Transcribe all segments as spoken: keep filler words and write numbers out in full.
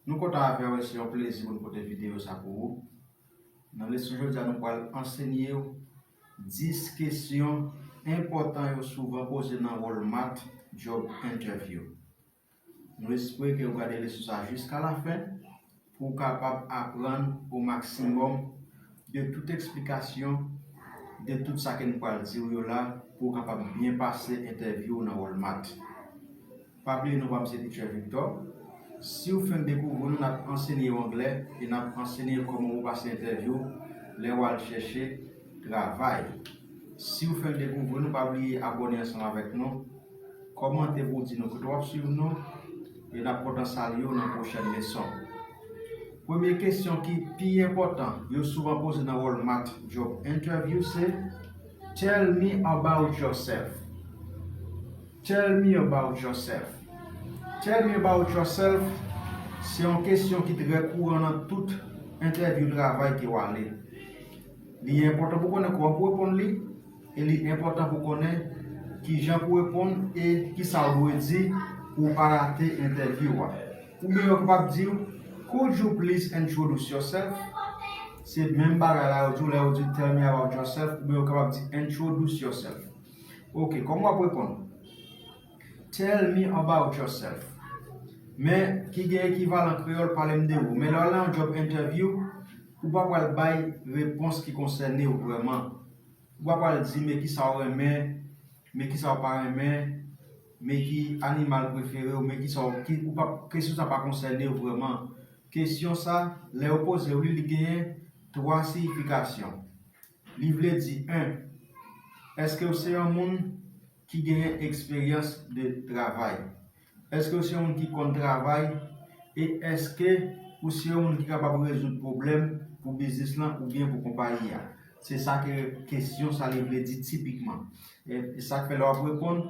Nou kontan avè w, se yon plezi pou n pote videyo sa pou ou. Nan leson jodi a, nou pral ansenye w dis kesyon enpòtan yo souvan poze nan Walmart Job Interview. Nou espere ke w gade leson sa jiska lafen pou w kapab aprann o maksimòm de tout eksplikasyon de tout sa ke n pral di w yo la pou w kapab byen pase entèvyou w nan Walmart. Pa bliye non pa m se Teacher Victor. Si w fenk dekouvri nou, n ap ansenye w anglè e n ap ansenye w kòman pou w pase entèvyou lè w al chèche travay. Si w fenk dekouvri nou, pa bliye abòne ansanm avèk nou, kòmante pou w di nou kote w ap swiv nou, e n ap kontan salye w nan pwochèn leson. Premye kesyon ki pi enpòtan yo souvan poze nan Walmart Job Interview se: "Tell me about yourself." Tell me about yourself. Tell me about yourself se yon kesyon ki trè kouran nan tout entèvyou travay ke w ale. Li enpòtan pou konnen kòman pou reponn li, e li enpòtan pou konnen kijan pou reponn e kisa w dwe di pou w pa rate entèvyou a. Oubyen yo kapab di w, "Could you please introduce yourself?" Se menm bagay la yo di w lè yo di, "Tell me about yourself," oubyen yo kapab di, "Introduce yourself." Ok, kòman w ap reponn? "Tell me about yourself." Men ki gen ekivalan kreyòl, "Pale m de ou." Men lè w al nan yon job interview, ou pa pral bay repons ki konsène w vrèman. Ou pa pral di, "Men kisa w renmen, men kisa w pa renmen, men ki animal prefere w, men kisa w," ki, ou pa, kesyon sa pa konsène w vrèman. Kesyon sa, lè yo poze w li, li genyen twa siyifikasyon. Li vle di, en, èske w se yon moun ki genyen eksperyans de travay? Èske w se yon moun ki konn travay? E èske ou se yon moun ki kapab rezoud pwoblèm pou biznis lan oubyen pou konpayi a? Se sa ke kesyon sa li vle di tipikman. E, e sa k fè lè w ap reponn,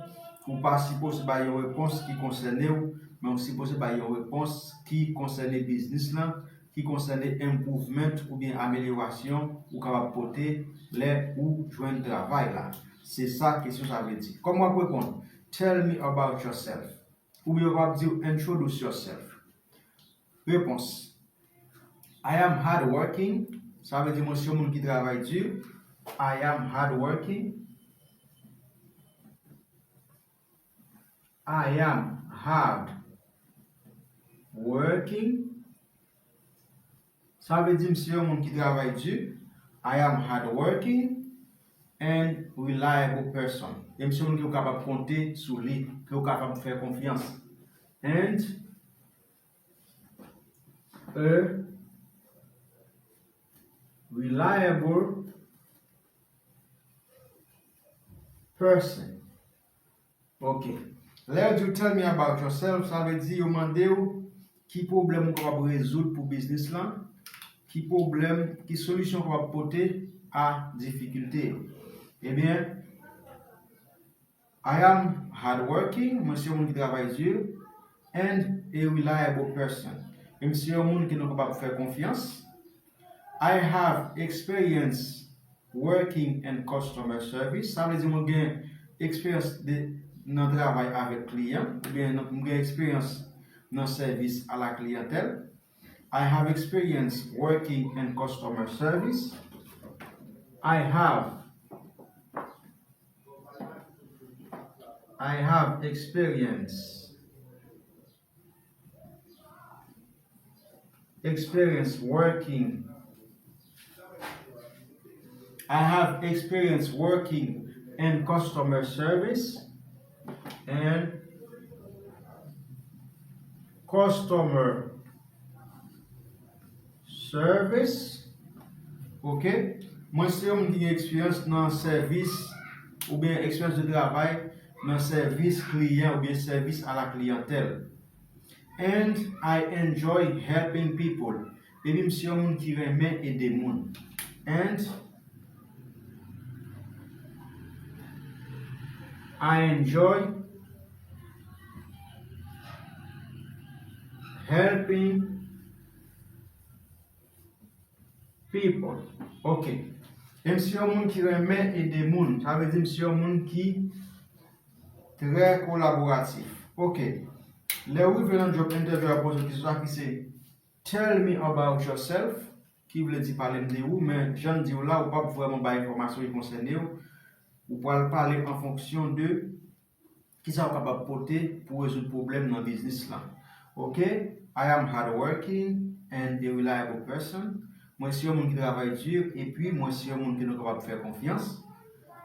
ou pa sipoze bay yon repons ki konsène w, men ou sipoze bay yon repons ki konsène biznis lan, ki konsène improvement oubyen amelyorasyon ou kapab pote lè ou jwenn travay la. Se sa kesyon sa vle di. Kòman w ap reponn? "Tell me about yourself." Oubyen yo kapab di w, "Introduce yourself." Repons: "I am hardworking." Sa vle di mwen se yon moun ki travay di. "I am hardworking." "I am hard working." Sa vle di m se yon moun ki travay di. "I am hardworking and reliable person." E m se yon moun ke w kapab konte sou li, ke w kapab fè konfyans. And a reliable person. Ok. Lè yo di w, "Tell me about yourself," sa vle di yo mande w ki pwoblèm ou kapab rezoud pou biznis lan, ki pwoblèm, ki solisyon ou kapab pote a difikilte yo. Ebyen, "I am hardworking," mwen se yon moun ki travay di, "and a reliable person." E m se yon moun ke nou kapab fè konfyans. "I have experience working in customer service." Sa vle di mwen gen eksperyans de, nan travay avèk kliyan, oubyen nan, mwen gen eksperyans nan sèvis a la kliyantèl. "I have experience working in customer service." I have, I have experience experience working. I have experience working in customer service and customer service. Ok. Mwen se yon moun ki gen eksperyans nan sèvis oubyen eksperyans de travay nan sèvis kliyan oubyen sèvis a la kliyantèl. And I enjoy helping people. Epi m se yon moun ki renmen ede moun. And I enjoy helping people. Ok. E m se yon moun ki renmen ede moun. Sa vle di m se yon moun ki trè kolaboratif. Ok. Lè w rive nan job interview, yo poze w kesyon sa ki se, Tell me about yourself, ki vle di pale m de ou, men jan m di w la, ou p ap vrèman bay enfòmasyon ki konsène w. Ou pral pale an fonksyon de kisa ou kapab pote pou rezoud pwoblèm nan biznis lan. Ok, I am hardworking and a reliable person. Mwen se yon moun ki travay di, epi mwen se yon moun ke nou kapab fè konfyans.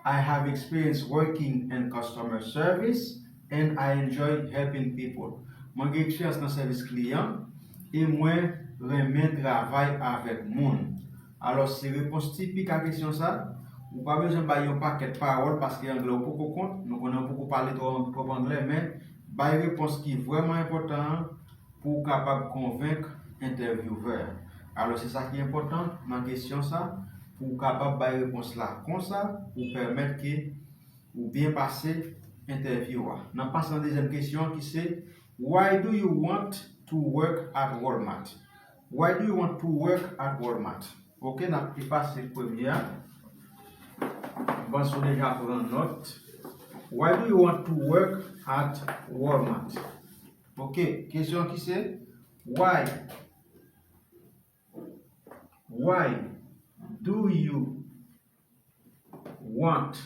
I have experience working in customer service and I enjoy helping people. Mwen gen eksperyans nan sèvis kliyan e mwen renmen travay avèk moun. Alò, se repons tipik a kesyon sa. Ou pa bezwen bay yon pakèt pawòl paske anglè ou poko kont. Nou konnen ou poko pale twò, twòp anglè, men bay repons ki vrèman enpòtan an pou w kapab konvenk entèvyouwè a. Alò, se sa ki enpòtan nan kesyon sa, pou w kapab bay repons la konsa, pou pèmèt ke ou byen pase entèvyou a. N ap pase nan dezyèm kesyon an ki se, Why do you want to work at Walmart? Why do you want to work at Walmart? Ok, n ap efase premye a. M panse w deja pran nòt. Why do you want to work at Walmart? Ok, kesyon ki se, why? Why do you want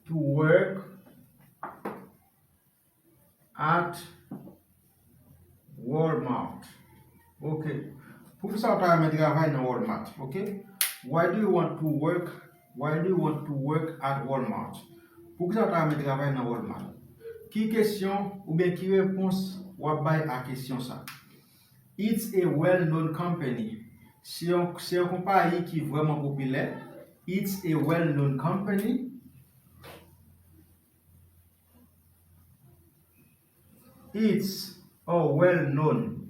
to work at Walmart? Ok. Poukisa w ta renmen travay nan Walmart? Ok. Why do you want to work? Why do you want to work at Walmart? Poukisa w ta renmen travay nan Walmart? Ki kesyon oubyen ki repons w ap bay a kesyon sa? It's a well-known company. Se yon, se yon konpayi ki vrèman popilè. It's a well-known company. It's a well-known.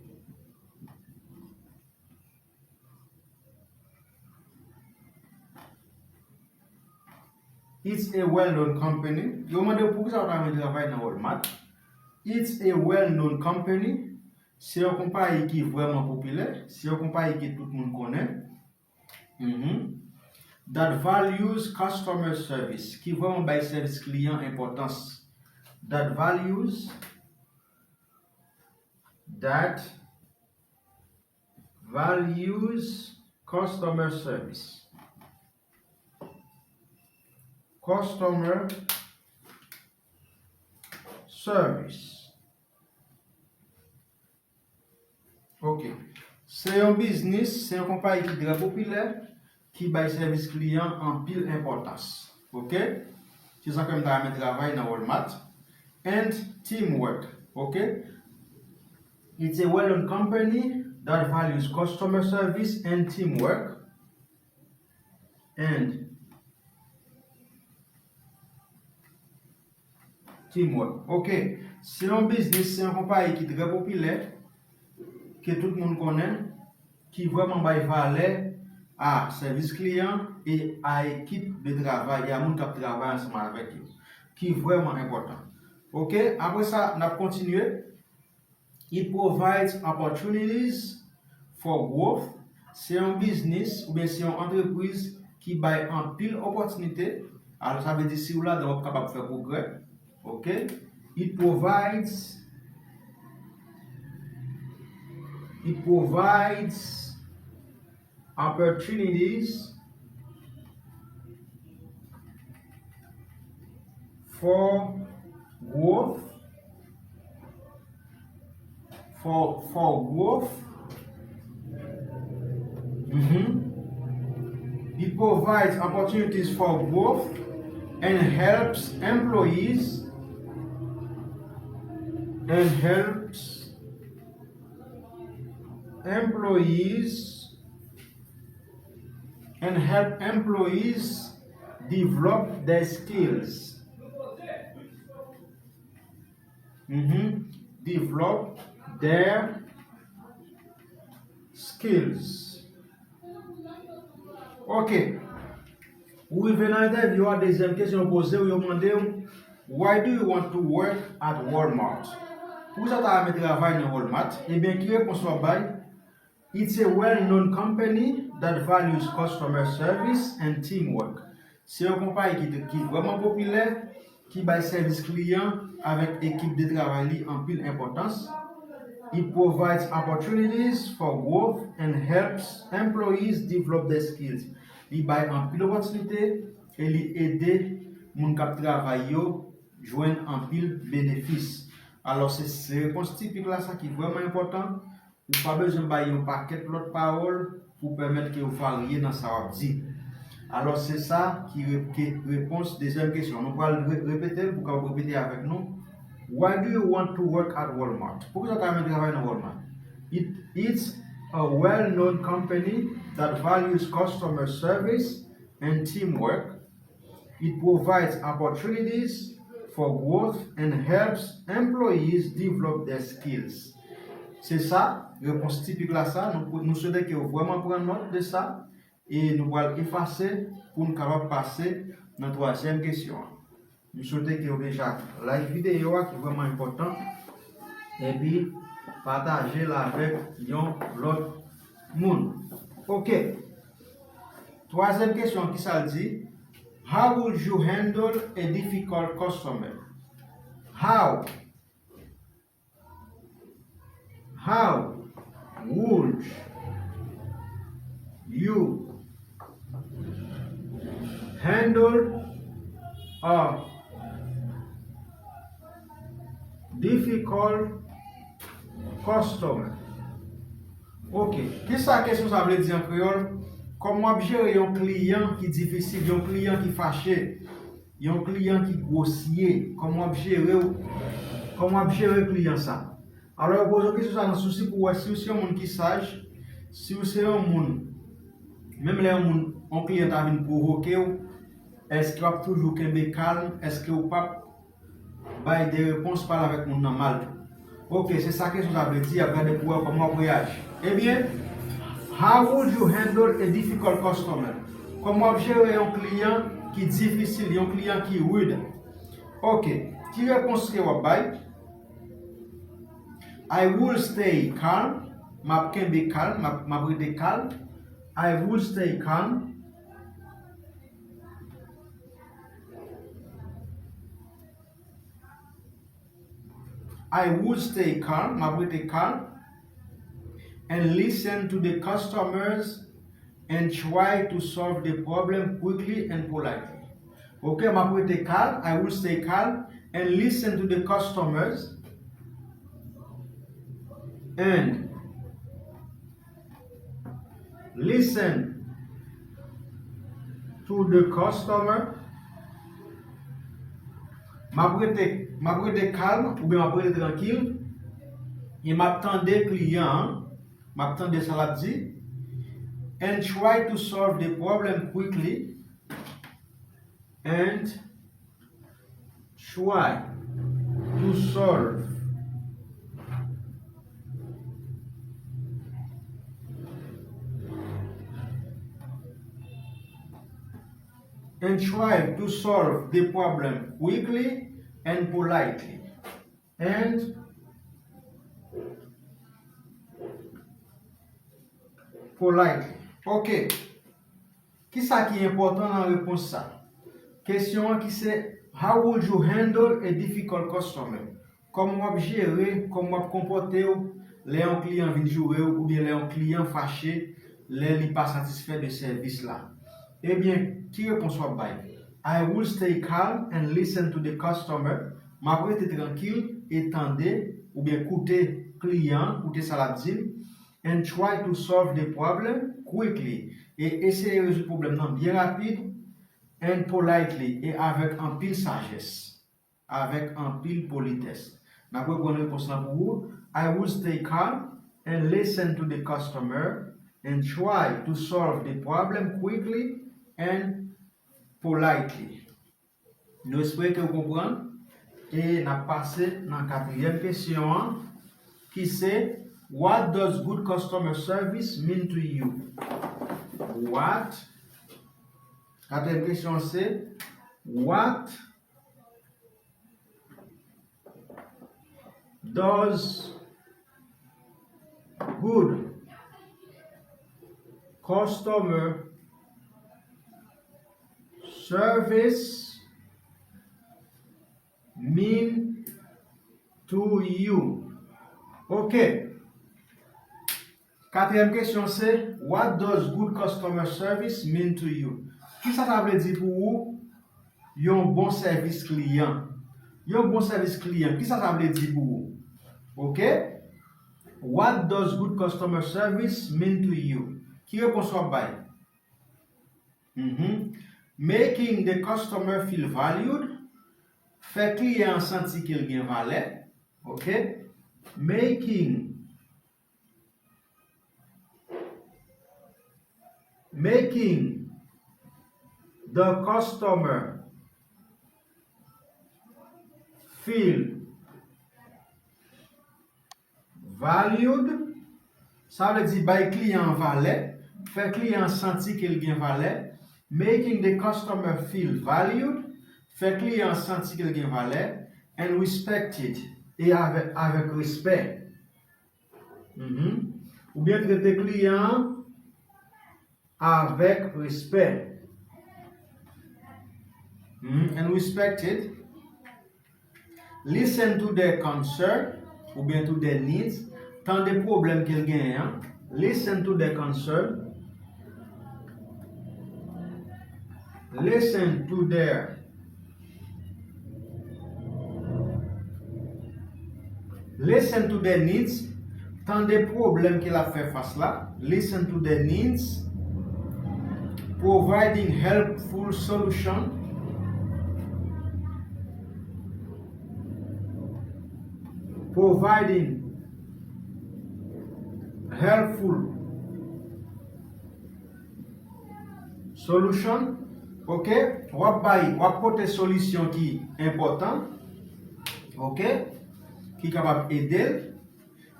It's a well-known company. Yo mande w poukisa w ta renmen travay nan Walmart. It's a well-known company. Se yon konpayi ki vrèman popilè. Se yon konpayi ke tout moun konnen. Mhm. That values customer service, ki vrèman bay sèvis kliyan enpòtans. That values, that values customer service. Customer service. Ok. Se yon biznis, se yon konpayi ki trè popilè, ki bay sèvis kliyan anpil enpòtans. Ok? Se sa k fè m ta renmen travay nan Walmart. And teamwork. Ok? It's a well-known company that values customer service and teamwork. And teamwork. Ok. Se yon biznis, se yon konpayi ki trè popilè, ke tout moun konnen, ki vrèman bay valè a sèvis kliyan e a ekip de travay, e a moun k ap travay ansanm avèk yo, ki vrèman enpòtan. Ok, apre sa, n ap kontinye. It provides opportunities for growth. Se yon biznis oubyen se yon antrepriz ki bay anpil opòtinite. Alò, sa vle di si w ladan, w ap kapab fè pwogrè. Ok? It provides, it provides opportunities for growth, for, for growth. Mhm. It provides opportunities for growth and helps employees, and helps employees, and help employees develop their skills. Mhm. Develop their skills. Ok. Ou rive nan entèvyou a, dezyèm kesyon yo poze w, yo mande w, Why do you want to work at Walmart? Poukisa w ta renmen travay nan Walmart? Ebyen, ki repons w ap bay? It's a well-known company that values customer service and teamwork. Se yon konpayi ki, ki vrèman popilè, ki bay sèvis kliyan avèk ekip de travay li anpil enpòtans. It provides opportunities for growth and helps employees develop their skills. Li bay anpil opòtinite e li ede moun k ap travay yo jwenn anpil benefis. Alò, se, se repons tipik la sa ki vrèman enpòtan. Ou pa bezwen bay yon pakèt lòt pawòl pou pèmèt ke w varye nan sa w ap di. Alò, se sa ki re-, ki repons dezyèm kesyon. Nou pral re-, repete l pou w kapab repete avèk nou. Why do you want to work at Walmart? Poukisa w ta renmen travay nan Walmart? It, it's a well-known company that values customer service and teamwork. It provides opportunities for growth and helps employees develop their skills. Se sa, repons tipik la sa. Nou, nou swete ke w vrèman pran nòt de sa. E nou pral efase pou n kapab pase nan twazyèm kesyon an. M swete ke w deja like videyo a ki vrèman enpòtan. Epi pataje l avèk yon lòt moun. Oke. Twazyèm kesyon, kisa l di? How would you handle a difficult customer? How? How would you handle a difficult customer? Oke, kisa kesyon sa vle di an kreyòl? Kòman w ap jere yon kliyan ki difisil, yon kliyan ki fache, yon kliyan ki gwosye? Kòman w ap jere w, kòman w ap jere kliyan sa? Alò, yo poze w kesyon sa nan sousi pou w wè si w se yon moun ki saj, si w se yon moun, menm lè yon moun, yon kliyan ta vin pwovoke w, èske w ap toujou kenbe kalm? Èske w p ap bay de repons, pale avèk moun nan mal tou? Oke, se sa kesyon sa vle di, ap gade pou wè kòman w ap reyaji. Ebyen, how would you handle a difficult customer? Kòman w ap jere yon kliyan ki difisil, yon kliyan ki rid? Oke, ki repons ke w ap bay? I will stay calm. M ap kenbe kalm, m ap, m ap rete kalm. I will stay calm. I will stay calm, m ap rete kalm, and listen to the customers and try to solve the problem quickly and politely. Ok, m ap rete kalm, I will stay calm and listen to the customers and listen to the customer. M ap rete, m ap rete kalm oubyen m ap rete trankil e m ap tande kliyan an, m ap tande sa l ap di. And try to solve the problem quickly. And try to solve and try to solve the problem quickly and politely. And politely. Ok. Kisa ki enpòtan nan repons sa? Kesyon an ki se, how would you handle a difficult customer? Kòman w ap jere, kòman w ap konpòte w lè yon kliyan vin joure w oubyen lè yon kliyan fache, lè li pa satisfè de sèvis la? Ebyen, ki repons w ap bay? I will stay calm and listen to the customer. M ap rete trankil e tande oubyen koute kliyan an, koute sa l ap di m. And try to solve the problem quickly. E eseye rezoud pwoblèm nan byen rapid. And politely, e avèk anpil sajès, avèk anpil politès. N ap reprann repons lan pou ou. I will stay calm and listen to the customer and try to solve the problem quickly and politely. Nou espere ke w konprann. E n ap pase nan katriyèm kesyon an, ki se, what does good customer service mean to you? What? Katriyèm kesyon an se, what does good customer service mean to you? Ok. Katriyèm kesyon se, what does good customer service mean to you? Kisa sa vle di pou ou yon bon sèvis kliyan? Yon bon sèvis kliyan, kisa sa vle di pou ou? Ok? What does good customer service mean to you? Ki repons w ap bay? Mhm. Making the customer feel valued. Fè kliyan an santi ke l gen valè. Ok? Making, making the customer feel valued. Sa vle di bay kliyan an valè, fè kliyan an santi ke l gen valè. Making the customer feel valued, fè kliyan an santi ke l gen valè, and respected, e avèk, avèk respè. Mhm. Oubyen trete kliyan an avèk respè. Mhm. And respected. Listen to their concern, oubyen to their needs. Tande pwoblèm ke l genyen an. Listen to their concern. Listen to their Listen to their needs. Tande pwoblèm ke l ap fè fas la. Listen to their needs. Providing helpful solution. Providing helpful solution. Ok? W ap bay, w ap pote solisyon ki enpòtan. Ok? Ki kapab ede l.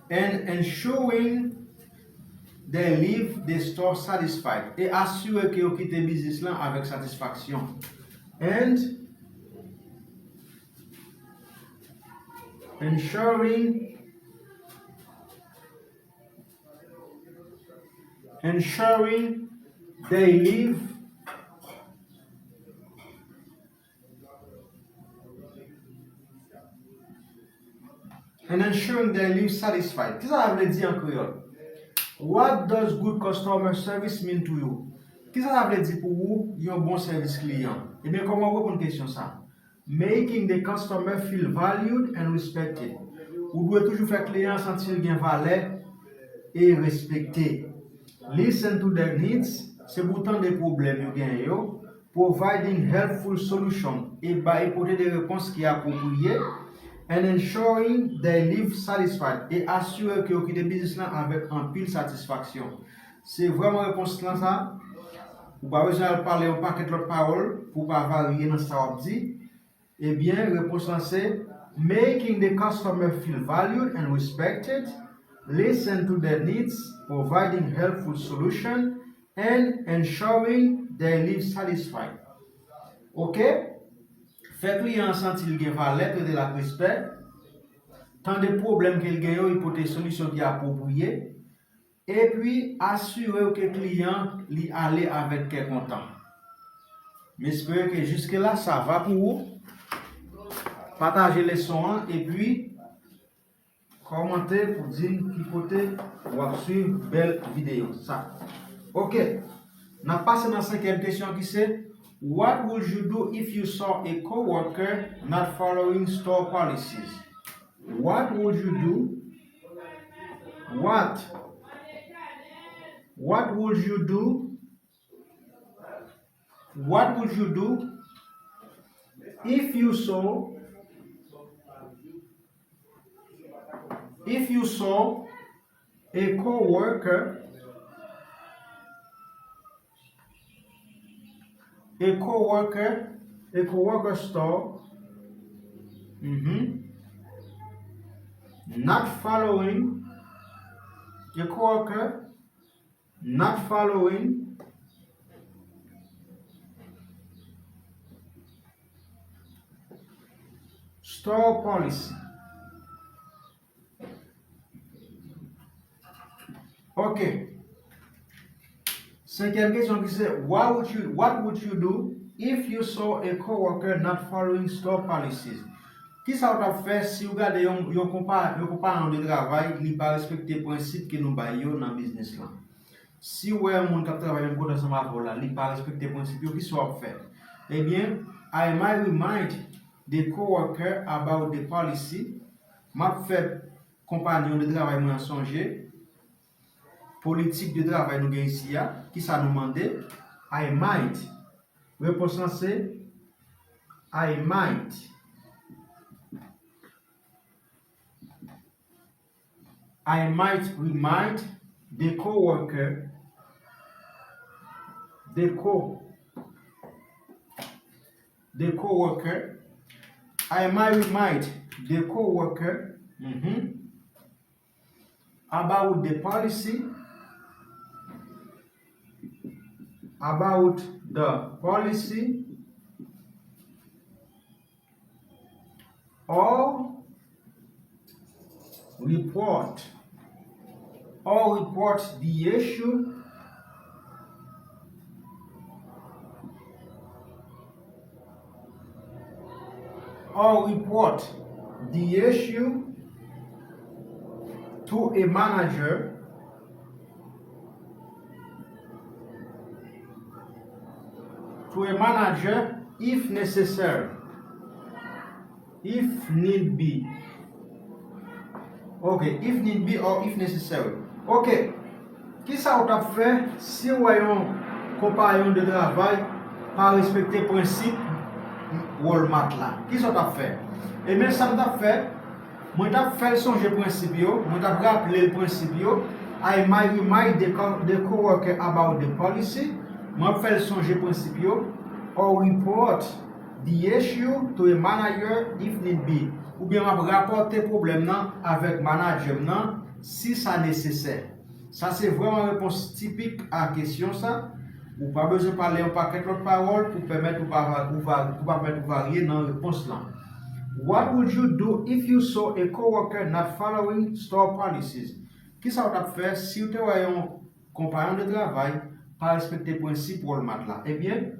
And ensuring they leave the store satisfied. E asire ke yo kite biznis lan avèk satisfaksyon. And ensuring ensuring they leave and ensuring they leave satisfied. Kisa sa vle di an kreyòl? What does good customer service mean to you? Kisa sa vle di pou ou yon bon sèvis kliyan? Ebyen, kòman w reponn kesyon sa? Making the customer feel valued and respected. Ou dwe toujou fè kliyan an santi l gen valè e respekte. Listen to their needs, se pou w tande pwoblèm yo genyen yo. Providing helpful solution, e bay, pote de repons ki apwopriye. And ensuring they leave satisfied, e asire ke yo kite biznis lan avèk anpil satisfaksyon. Se vrèman repons lan sa. Ou pa bezwen al pale yon pakèt lòt pawòl pou w pa varye nan sa w ap di. Ebyen, repons lan se making the customer feel valued and respected, listen to their needs, providing helpful solution, and ensuring they leave satisfied. Ok? Fè kliyan an santi l gen valè, trete l ak respè, tande pwoblèm ke l gen yo, e pote solisyon ki apwopriye. Epi, asire w ke kliyan li ale avèk kè kontan. M espere ke jiske la, sa va pou ou. Pataje leson an, epi kòmante pou di m ki kote w ap swiv bèl videyo sa. Ok, n ap pase nan senkyèm kesyon ki se, what would you do if you saw a coworker not following store policies? What would you do? What? What would you do? What would you do if you saw if you saw a co-worker a co-worker a co-worker store, mhm, not following a co-worker not following store policy. Ok. Senkyèm kesyon ki se, what would you, what would you do if you saw a coworker not following store policies? Kisa w t ap fè si w gade yon, yon konpa, yon konpayon de travay, li pa respekte prensip ke nou bay yo nan biznis lan? Si w wè yon moun k ap travay menm kote ansanm avè w la, li pa respekte prensip yo, kisa w ap fè? Ebyen, I might remind the coworker about the policy. M ap fè konpanyon de travay mwen an sonje politik de travay nou gen isi a. Kisa nou mande? I might. Repons lan se I might. I might remind the coworker, the co, the coworker. I might remind the coworker, mhm, about the policy, about the policy, or report, or report the issue, or report the issue to a manager, to a manager if necessary. If need be. Ok, if need be or if necessary. Ok. Kisa w t ap fè si w wè yon konpayon de travay pa respekte prensip Walmart la? Kisa w t ap fè? Ebyen, sa m t ap fè, mwen t ap fè l sonje prensip yo, mwen t ap raple l prensip yo. I might remind the co-, the coworker about the policy. Mwen ap fè l sonje prensip yo. Or report the issue to a manager if need be. Oubyen m ap rapòte pwoblèm nan avèk manadjè m nan si sa nesesè. Sa se vrèman repons tipik a kesyon sa. Ou pa bezwen pale yon pakèt lòt pawòl pou pèmèt ou pa va-, ou va-, pou pa pèmèt ou varye nan repons lan. What would you do if you saw a coworker not following store policies? Kisa w t ap fè si w te wè yon konpayon de travay pa respekte prensip Walmart la? Ebyen,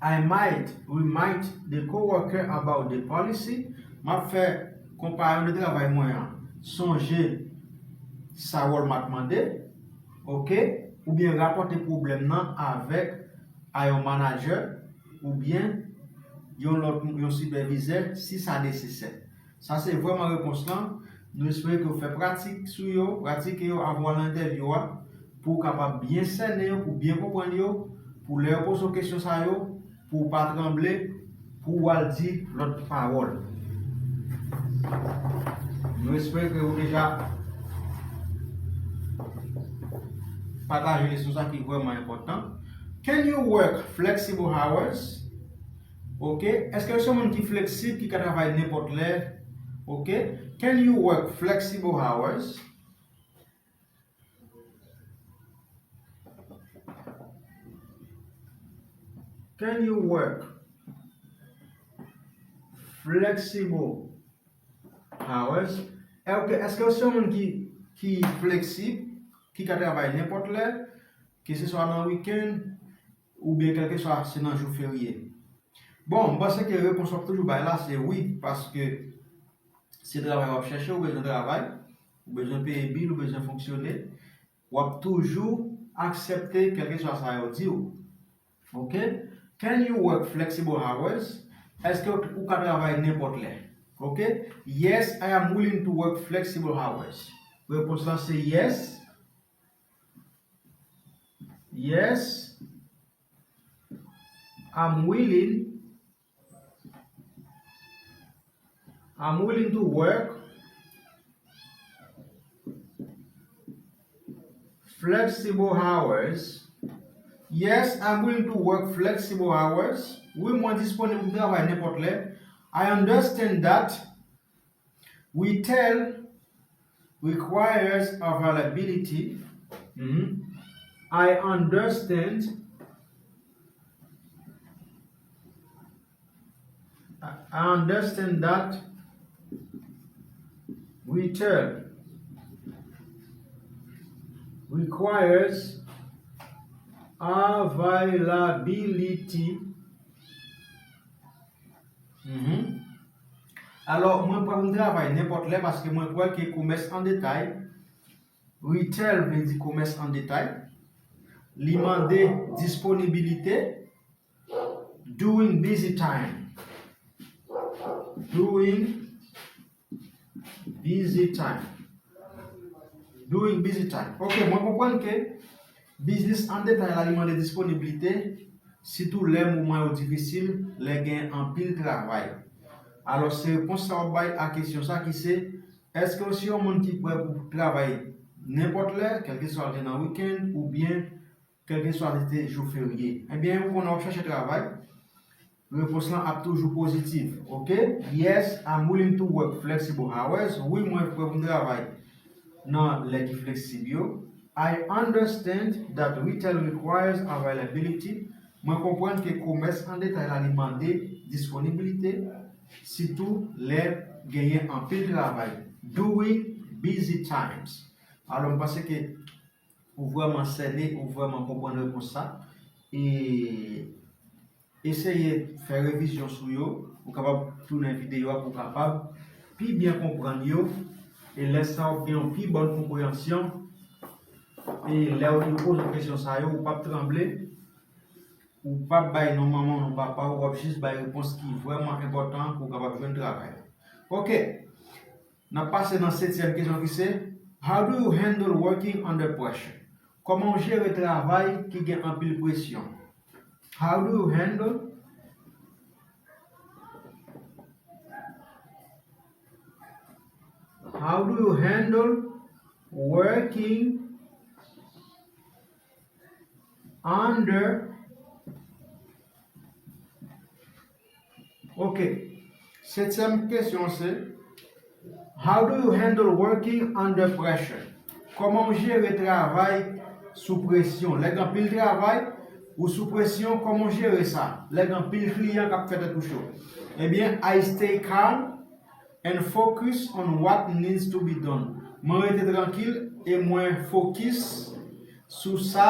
I might remind the coworker about the policy. M ap fè konpayon de travay mwen an sonje sa Walmart mande, ok? Oubyen rapòte pwoblèm nan avèk a yon manadjè oubyen yon lòt, yon sipèvizè si sa nesesè. Sa se vrèman repons lan. Nou espere ke w fè pratik sou yo, pratike yo avan w al nan entèvyou a, pou w kapab byen sènen yo, pou w byen konprann yo, pou lè yo poze w kesyon sa yo, pou w pa tranble, pou w al di lòt pawòl. Nou espere ke w deja pataje leson sa ki vrèman enpòtan. Can you work flexible hours? Ok. Èske w se yon moun ki fleksib, ki ka travay nenpòt lè? Ok. Can you work flexible hours? Can you work flexible hours? Ok, èske w se yon moun ki, ki fleksib, ki ka travay nenpòt lè, keseswa nan wikenn, oubyen kèlkeswa se nan jou ferye? Bon, m panse ke repons w ap toujou bay la se wi, paske se travay w ap chèche, ou bezwen travay, ou bezwen peye bil, ou bezwen fonksyone, w ap toujou aksepte kèlkeswa sa yo di w. Ok? Can you work flexible hours? Èske w, ou ka travay nenpòt lè? Ok? Yes, I am willing to work flexible hours. Repons lan se yes. Yes, I'm willing, I'm willing to work flexible hours. Yes, I'm willing to work flexible hours. Wi, mwen disponib pou travay nenpòt lè. I understand that retail requires availability. Mhm. I understand. I, I understand that retail requires availability. Mhm. Alò, mwen prè pou m travay nenpòt lè paske mwen kwè ke komès an detay, retail vle di komès an detay, li mande disponibilite during busy time. During busy time. During busy time. Ok, mwen konprann ke biznis an detay la li mande disponibilite, sitou lè moman yo difisil, lè gen anpil travay. Alò, se repons sa w ap bay a kesyon sa ki se, èske w se yon moun ki prè pou travay nenpòt lè, kèlkeswa l te nan wikenn oubyen kèlkeswa se te jou ferye? Ebyen, ou konnen w ap chache travay, repons lan ap toujou pozitif, ok? Yes, I'm willing to work flexible hours. Wi, mwen prè pou m travay nan lè ki fleksib yo. I understand that retail requires availability. Mwen konprann ke komès an detay la li mande disponibilite, sitou lè genyen anpil travay. During busy times. Alò, m panse ke ou vrèman sène, ou vrèman konprann repons sa. E eseye fè revizyon sou yo, ou kapab tounen videyo a pou w kapab pi byen konprann yo. E lè sa w ap gen yon pi bòn konpreyansyon. E lè yo poze w kesyon sa yo, ou p ap tranble, ou p ap bay non manman w, non papa w, w ap jis bay repons ki vrèman enpòtan pou w kapab jwenn travay la. Ok, n ap pase nan setyèm kesyon ki se, how do you handle working under pressure? Kòman w jere travay ki gen anpil presyon? How do you handle? How do you handle working under? Ok. Setyèm kesyon se, how do you handle working under pressure? Kòman w jere travay sou presyon? Lè gen anpil travay, ou sou presyon, kòman w jere sa? Lè gen anpil kliyan k ap fè tèt ou cho. Ebyen, I stay calm and focus on what needs to be done. Mwen rete trankil e mwen fokis sou sa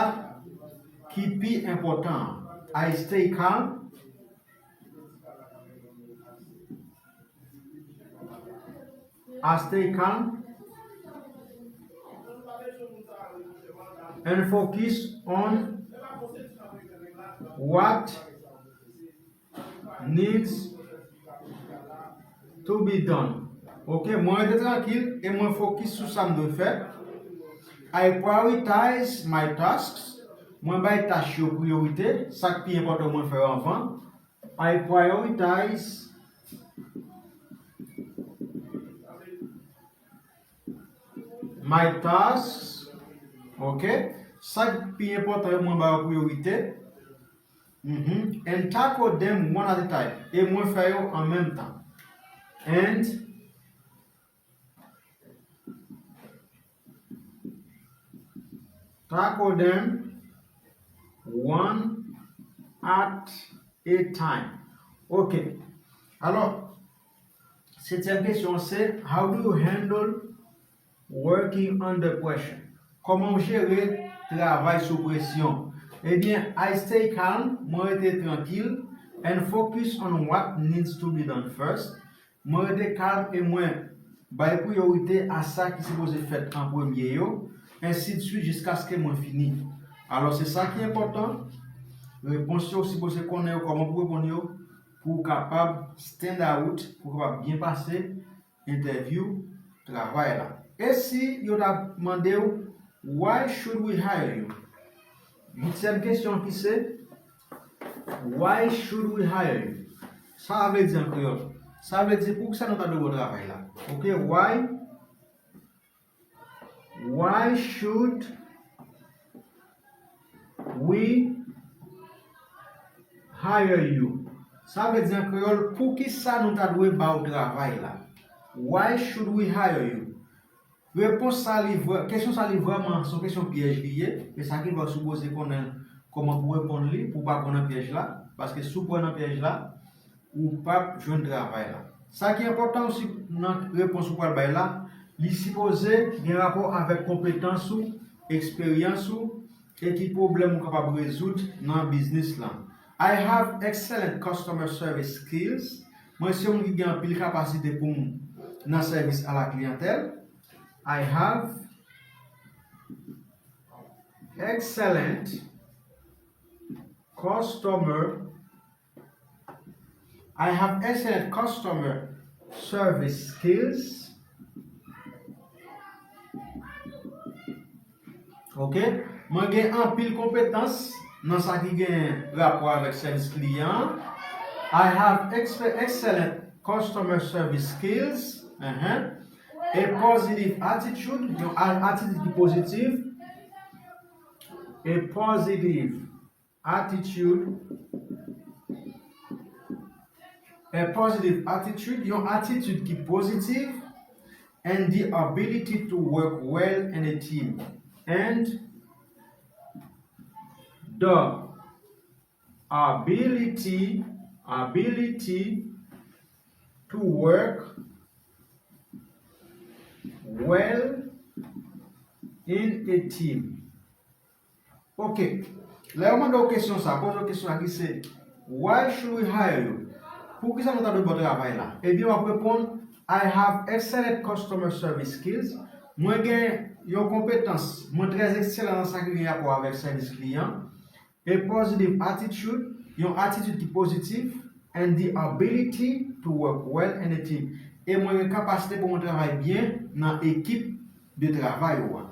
ki pi enpòtan an. I stay calm. I stay calm and focus on what needs to be done. Ok, mwen rete trankil e mwen fokis sou sa m dwe fè. I prioritize my tasks. Mwen bay tach yo priyorite, sa k pi enpòtan mwen fè yo anvan. I prioritize my tasks. Ok, sa k pi enpòtan yo mwen ba yo priyorite. Mhm. And tackle them one at a time. E mwen fè yo an menm tan. And tackle them one at a time. Ok. Alò, setyèm kesyon se, how do you handle working under pressure? Kòman w jere travay sou presyon? Ebyen, I stay calm, mwen rete trankil, and focus on what needs to be done first. Mwen rete kalm e mwen bay priyorite a sa ki sipoze fèt an premye yo, ensidswit jiskaske mwen fini. Alò, se sa ki enpòtan. Repons yo, ou sipoze konnen yo, kòman pou reponn yo, pou w kapab stand out, pou w kapab byen pase entèvyou travay la. E si yo ta mande w, why should we hire you? Uityèm kesyon ki se, why should we hire you? Sa vle di an kreyòl? Sa vle di, poukisa nou ta dwe ba w travay la? Ok, why, why should we hire you? Sa vle di an kreyòl, poukisa nou ta dwe ba w travay la? Why should we hire you? Repons sa li vrè, kesyon sa li vrèman se yon kesyon pyèj li ye, e sa ki fè w sipoze konnen kòman pou reponn li, pou w pa pran nan pyèj la, paske si w pran nan pyèj la, ou p ap jwenn travay la. Sa ki enpòtan osi nan repons ou pral bay la, li sipoze gen rapò avèk konpetans ou, eksperyans ou, e ki pwoblèm ou kapab rezoud nan biznis lan. I have excellent customer service skills. Mwen se yon moun ki gen anpil kapasite pou m nan sèvis a la kliyantèl. I have excellent customer I have excellent customer service skills. Ok. Mwen gen anpil konpetans nan sa ki gen rapò avèk sèvis kliyan. I have expe- excellent customer service skills. Uh-huh. A positive attitude, yon a- atitid ki pozitif. A positive attitude, a positive attitude, yon atitid ki pozitif, and the ability to work well in a team, and the ability, ability to work well in a team. Ok. Lè yo mande w kesyon sa, poze w kesyon sa ki se, "Why should we hire you?" Poukisa nou ta dwe ba w travay la? Ebyen, w ap reponn, "I have excellent customer service skills." Mwen gen yon konpetans, mwen trè ekselan nan sa ki gen rapò avèk sèvis kliyan. A positive attitude, yon atitid ki pozitif, and the ability to work well in a team. E mwen gen kapasite pou mwen travay byen nan ekip de travay ou a.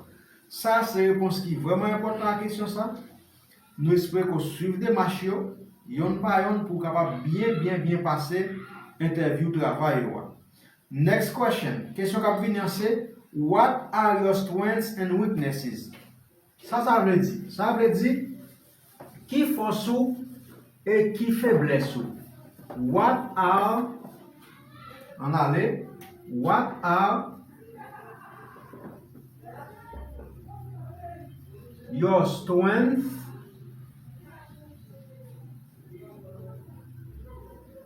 Sa se repons ki vrèman enpòtan a kesyon sa. Nou espere ke w swiv demach yo, yonn pa yonn, pou w kapab byen, byen, byen pase entèvyou travay ou a. Next question. Kesyon k ap vini an se, "What are your strengths and weaknesses?" Sa sa vle di? Sa vle di, ki fòs ou e ki feblès ou? What are, ann ale, what are your strengths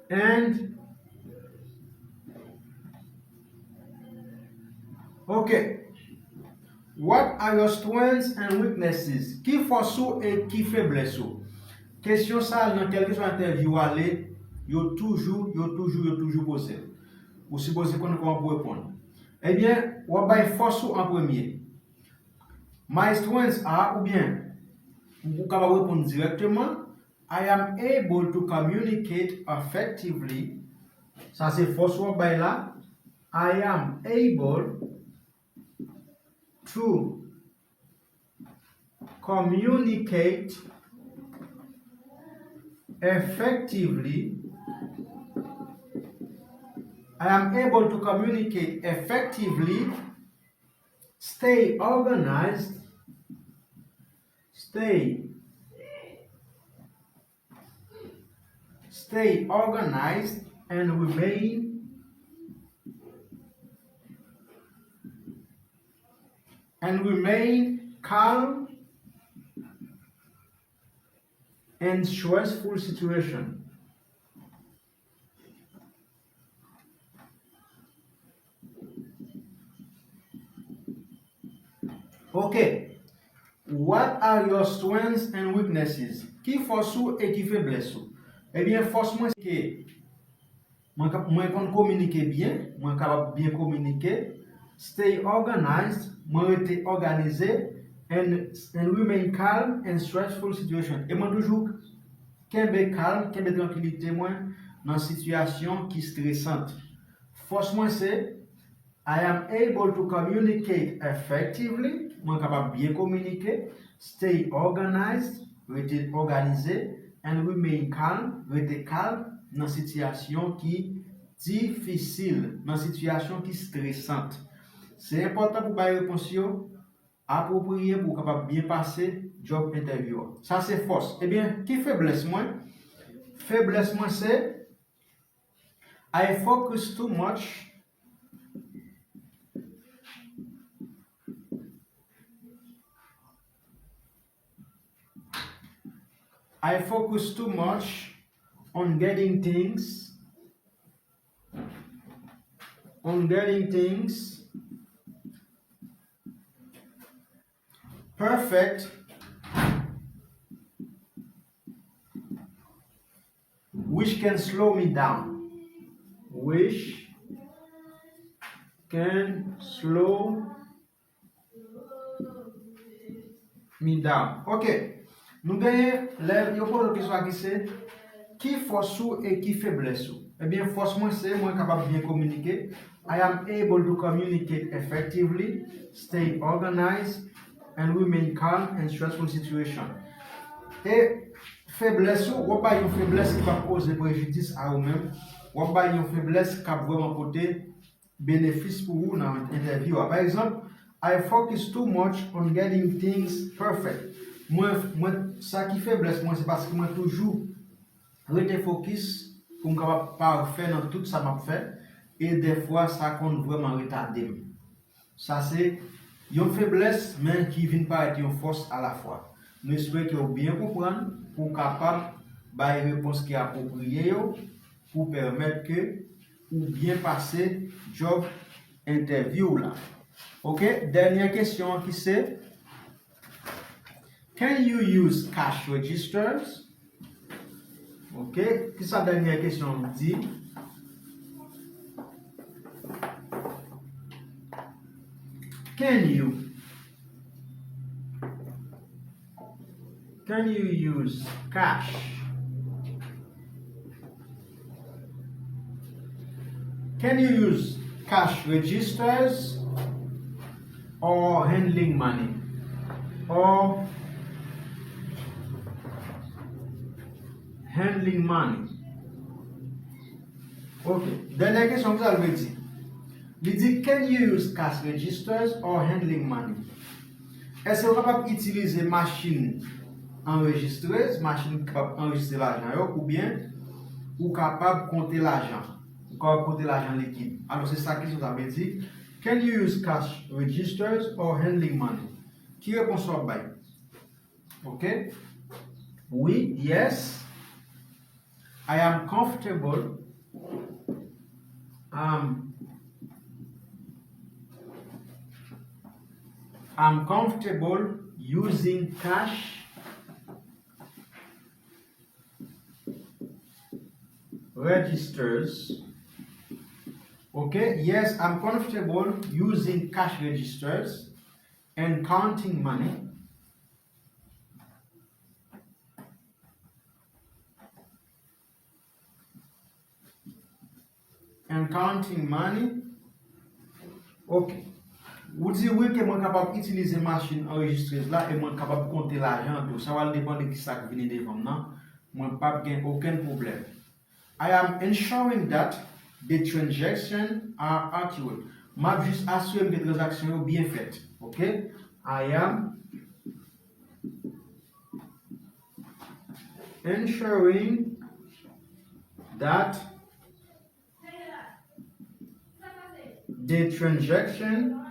and, ok. What are your strengths and weaknesses? Ki fòs ou e ki feblès ou? Kesyon sa a nan kèlkeswa entèvyou w ale, yo toujou, yo toujou, yo toujou poze l. Ou sipoze konn kòman pou reponn. Ebyen, w ap bay fòs ou an premye. My strengths are, oubyen, ou kapab reponn dirèkteman, "I am able to communicate effectively." Sa se fòs w ap bay la. "I am able to communicate effectively." "I am able to communicate effectively, stay organized, stay, stay organized and remain, and remain calm in stressful situation." Ok. What are your strengths and weaknesses? Ki fòs ou e ki feblès ou? Ebyen, fòs mwen se ke mwen ka- mwen konn kominike byen, mwen kapab byen kominike. Stay organized, mwen rete òganize, and, and remain calm in stressful situation. E mwen toujou kenbe kalm, kenbe trankilite mwen nan sitiyasyon ki stresant. Fòs mwen se, I am able to communicate effectively, mwen kapab byen kominike, stay organized, rete òganize, and remain calm, rete kalm nan sitiyasyon ki difisil, nan sitiyasyon ki stresant. Se enpòtan pou bay repons yo apwopriye pou w kapab byen pase job interview a. Sa se fòs. Ebyen, ki feblès mwen? Feblès mwen se, I focus too much. I focus too much on getting things, on getting things perfect, which can slow me down. which can slow me down. Ok. Nou genyen lè yo poze w kesyon ki se, ki fòs ou e ki feblès ou? Ebyen, fòs mwen se mwen kapab byen kominike. I am able to communicate effectively, stay organized, and remain calm in stressful situation. E feblès ou, w ap bay yon feblès ki p ap koze prejidis a ou menm. W ap bay yon feblès k ap vrèman pote benefis pou ou nan entèvyou a. Pa egzanp, I focus too much on getting things perfect. Mwen, mwen, sa ki feblès mwen, se paske mwen toujou rete fokis pou m kapab pafè nan tout sa m ap fè, e dèfwa sa konn vrèman retade m. Sa se yon feblès, men ki vin parèt yon fòs alafwa. Nou espere ke w byen konprann pou w kapab bay repons ki apwopriye yo pou pèmèt ke ou byen pase job entèvyou w la. Ok, dènyè kesyon an ki se, can you use cash registers? Ok, kisa dènyè kesyon an di? Can you, can you use cash? Can you use cash registers or handling money? Or handling money. Ok. Dènyè kesyon, kisa l vle di? Li di, can you use cash registers or handling money? Èske ou kapab itilize machin anrejistrez, machin ki kapab anrejistre lajan yo, oubyen ou kapab konte lajan? Ou kapab konte lajan likid. Alò, se sa kesyon sa vle di. Can you use cash registers or handling money? Ki repons w ap bay? Ok. Wi, yes. I am comfortable. Um, I'm comfortable using cash registers. Ok, yes, I'm comfortable using cash registers and counting money. And counting money. Ok. Ou di wi ke mwen kapab itilize machin anrejistrez la e mwen kapab konte lajan tou. Sa va depann de kisa k vini devan m nan. Mwen p ap gen okenn pwoblèm. I am ensuring that the transaction are accurate. M ap jis asire m ke tranzaksyon yo byen fèt. Ok? I am ensuring that the transaction,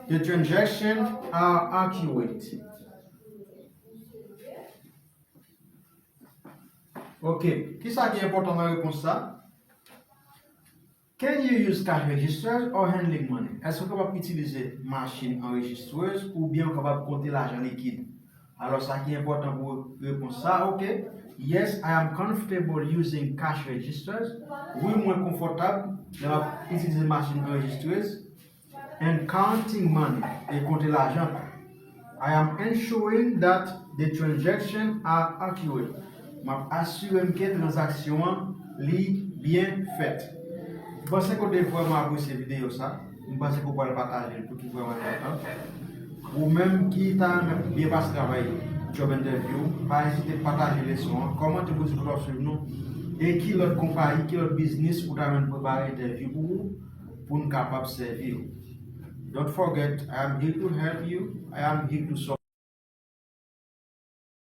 the transaction are accurate. Ok, kisa ki enpòtan nan repons sa? Can you use cash registers or handling money? Èske w kapab itilize machin anrejistrez oubyen w kapab konte lajan likid? Alò, sa ki enpòtan pou repons sa, ok. Yes, I am comfortable using cash registers. Wi, mwen konfòtab lè m ap itilize machin anrejistrez. And counting money, e konte lajan tou. I am ensuring that the transaction are accurate. M ap asire m ke tranzaksyon an li byen fèt. M panse ke w te vrèman apresye videyo sa. M panse ke w pral pataje l tou ki vrèman enpòtan. Ou menm ki ta renmen byen pase travay job interview, pa ezite pataje leson an, kòmante pou di kote w ap swiv nou, e ki lòt konpayi, ki lòt biznis ou ta renmen prepare entèvyou pou ou, pou n kapab sèvi w. Don't forget, I am here to help you, I am here to support